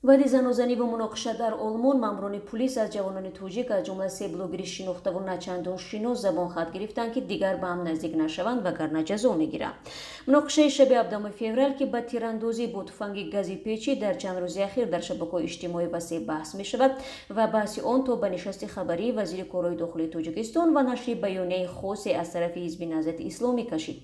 Баъди занозанӣ ва муноқиша дар Олмон, маъмурони пулис аз ҷавонони тоҷик, аз ҷумла се блогери шинохтаву начандон шинос, забонхат гирифтанд, ки дигар ба ҳам наздик нашаванд, вагарна ҷазо мегиранд. Муноқишаи шаби 7 феврал, ки ба тирандозӣ бо туфанги гази печӣ, дар чанд рӯзи ахир дар шабакаҳои иҷтимоӣ васеъ баҳс мешавад ва баҳси он то ба нишасти хабарии вазири корҳои дохилии Тоҷикистон ва нашри баёнияи хосе аз тарафи Ҳизби Наҳзати Исломӣ кашид.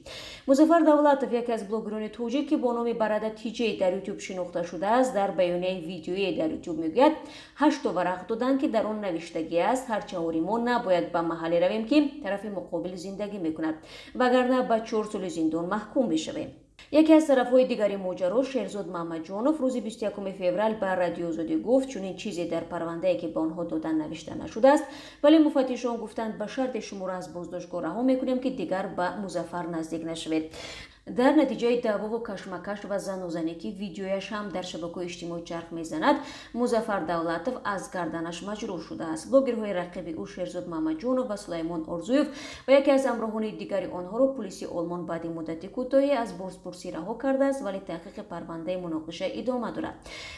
Музаффар Давлатов, яке аз блогерони тоҷик, ки бо номи Барада Тиҷей дар Ютуб шинохта шудааст, дар баёнияи видеоие дар Ютуб мегӯяд, ҳашту варақ доданд, ки дар он навиштагӣ аст: ҳар чаҳори мо набояд ба маҳалле равем, ки тарафи муқобил зиндагӣ мекунад, вагарна ба 4 соли зиндон маҳкум мешавем. Яке аз тарафҳои дигари моҷаро, Шерзод Маҳмадҷонов, рӯзи 21 феврал ба Радиоозодӣ гуфт, чунин чизе дар парвандае, ки ба онҳо додан, навишта нашудааст, вале муфаттишон гуфтанд, ба шарте шуморо аз боздоштгоҳ раҳо мекунем, ки дигар ба Музаффар наздик нашавед. Дар натиҷаи даъвову кашмакаш ва занозанӣ, ки видеояш ҳам дар шабакаҳои иҷтимоӣ чарх мезанад, Музаффар Давлатов аз гарданаш маҷрӯҳ шудааст. Блогерҳои рақиби ӯ, Шерзод Маҳмадҷонов ва Сулаймон Орзуев ва яке аз ҳамроҳони дигари онҳоро пулиси Олмон баъди муддати кӯтоҳе аз бозпурсӣ раҳо кардааст, вале таҳқиқи парвандаи муноқиша идома дорад.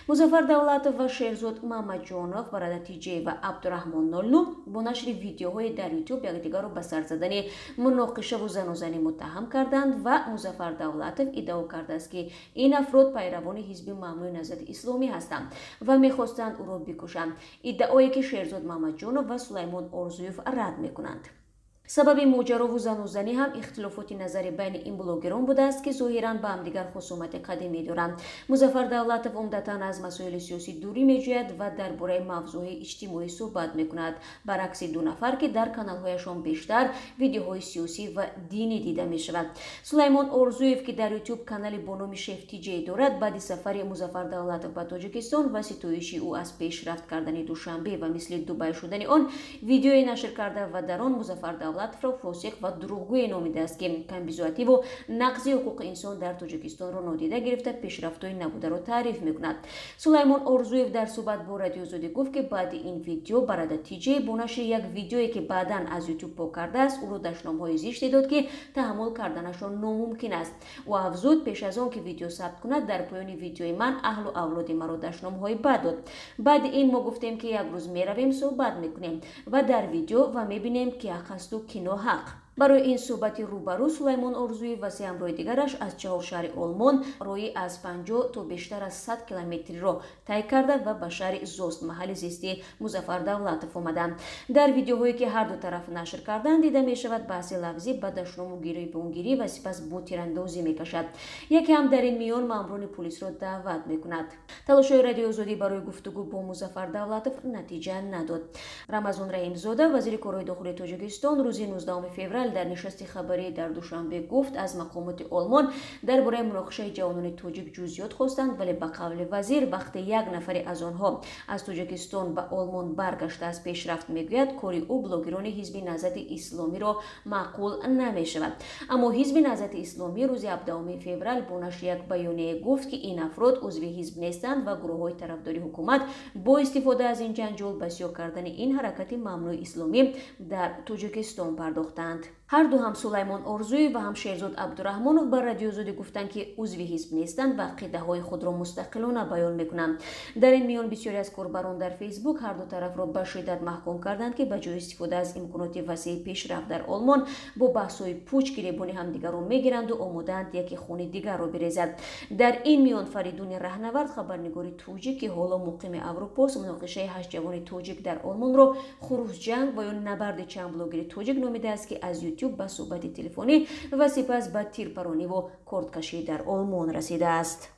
Музаффар Давлатов ва Шерзод Маҳмадҷонов, Барада Тиҷей ва Абдураҳмон Нолну бо нашри видеоҳое дар Ютуб якдигарро ба сар задани муноқишаву занозанӣ муттаҳам карданд ва Музаффар Давлатов иддао кардааст, ки ин афрод пайравони ҳизби мамнӯи Наҳзати Исломӣ ҳастанд ва мехостанд ӯро бикушанд, иддаое ки Шерзод Маҳмадҷонов ва Сулаймон Орзуев рад мекунанд. Сабаби моҷарову занозанӣ ҳам ихтилофоти назари байни ин блогерон будааст, ки зоҳиран ба ҳамдигар хусумати қадимӣ доранд. Музаффар Давлатов умдатан аз масоили сиёсӣ дурӣ меҷӯяд ва дар бораи мавзӯъҳои иҷтимоӣ суҳбат мекунад, баръакси ду нафар, ки дар каналҳояшон бештар видеоҳои сиёсӣ ва динӣ дида мешавад. Сулаймон Орзуев, ки дар Ютуб канали бо номи Шеф Тиҷей дорад, баъди сафари Музаффар Давлатов ба Тоҷикистон ва ситоиши ӯ аз пешрафт кардани Душанбе ва мисли Дубай шудани он, видеое нашр карда ва дар он Музаффар Давлатовро фосиқ ва дурӯғгӯе номидааст, ки камбизоативу нақзи ҳуқуқи инсон дар Тоҷикистонро нодида гирифта, пешрафтҳои набударо таъриф мекунад. Сулаймон Орзуев дар суҳбат бо Радиозодӣ гуфт, ки баъди ин видео Барада Тиҷей бо нашри як видеое, ки баъдан аз Ютуб пок кардааст, ӯро дашномҳои зиште дод, ки таҳаммул карданашон номумкин аст. Ӯ афзуд, пеш аз он ки видео сабт кунад, дар поёни видеои ман аҳлу авлоди маро дашномҳои бад дод. Баъди ин мо гуфтем, ки як рӯз меравем, суҳбат мекунем ва дар видео ва мебинем, ки ҳақ асту ки ноҳақ. Барои ин суҳбати рӯбарӯ Сулаймон Орзуев ва се ҳамроҳи дигараш аз чаҳор шаҳри Олмон роҳи аз 50 то бештар аз 100 километриро тай карда ва ба шаҳри Зост, маҳалли зисти Музаффар Давлатов, омаданд. Дар видеоҳое, ки ҳарду тараф нашр карданд, дида мешавад, баҳси лафзӣ ба дашному гирибонгирӣ ва сипас бо тирандозӣ мекашад. Яке ҳам дар ин миён маъмурони пулисро даъват мекунад. Талошҳои Радиоозодӣ барои гуфтугӯ бо Музаффар Давлатов натиҷа надод. Рамазон Раҳимзода, вазири корҳои дохилии Тоҷикистон, рӯзи 19 феврал дар нишасти хабарӣ дар Душанбе гуфт, аз мақомоти Олмон дар бораи муноқишаи ҷавонони тоҷик ҷузъиёт хостанд, вале ба қавли вазир, вақте як нафаре аз онҳо аз Тоҷикистон ба Олмон баргашта, аз пешрафт мегӯяд, кори ӯ блогерони Ҳизби Наҳзати Исломиро маъқул намешавад. Аммо Ҳизби Наҳзати Исломӣ рӯзи 17 феврал бо нашри як баёние гуфт, ки ин афрод узви ҳизб нестанд ва гурӯҳҳои тарафдори ҳукумат бо истифода аз ин ҷанҷол ба сиёҳ кардани ин ҳаракати мамнӯи исломӣ дар Тоҷикистон пардохтанд. Ҳарду, ҳам Сулаймон Орзуев ва ҳам Шерзод Абдураҳмонов, ба Радиозодӣ гуфтанд, ки узви ҳизб нестанд ва ақидаҳои худро мустақилона баён мекунанд. Дар ин миён бисёре аз корбарон дар Фейсбук ҳарду тарафро ба шиддат маҳкум карданд, ки ба ҷои истифода аз имконоти васеи пешрафт дар Олмон бо баҳсҳои пуч гиребони ҳамдигарро мегиранду омодаанд яке хуни дигарро бирезад. Дар ин миён Фаридуни Раҳнавард, хабарнигори тоҷик, ки ҳоло муқими Аврупост, муноқишаи ҳашт ҷавони тоҷик дар Олмонро хурусҷанг ва ё набарди чанд блогери тоҷик номидааст, ки аз Ютуб ба суҳбати телефонӣ ва сипас ба тирпарониву кордкашӣ дар Олмон расидааст.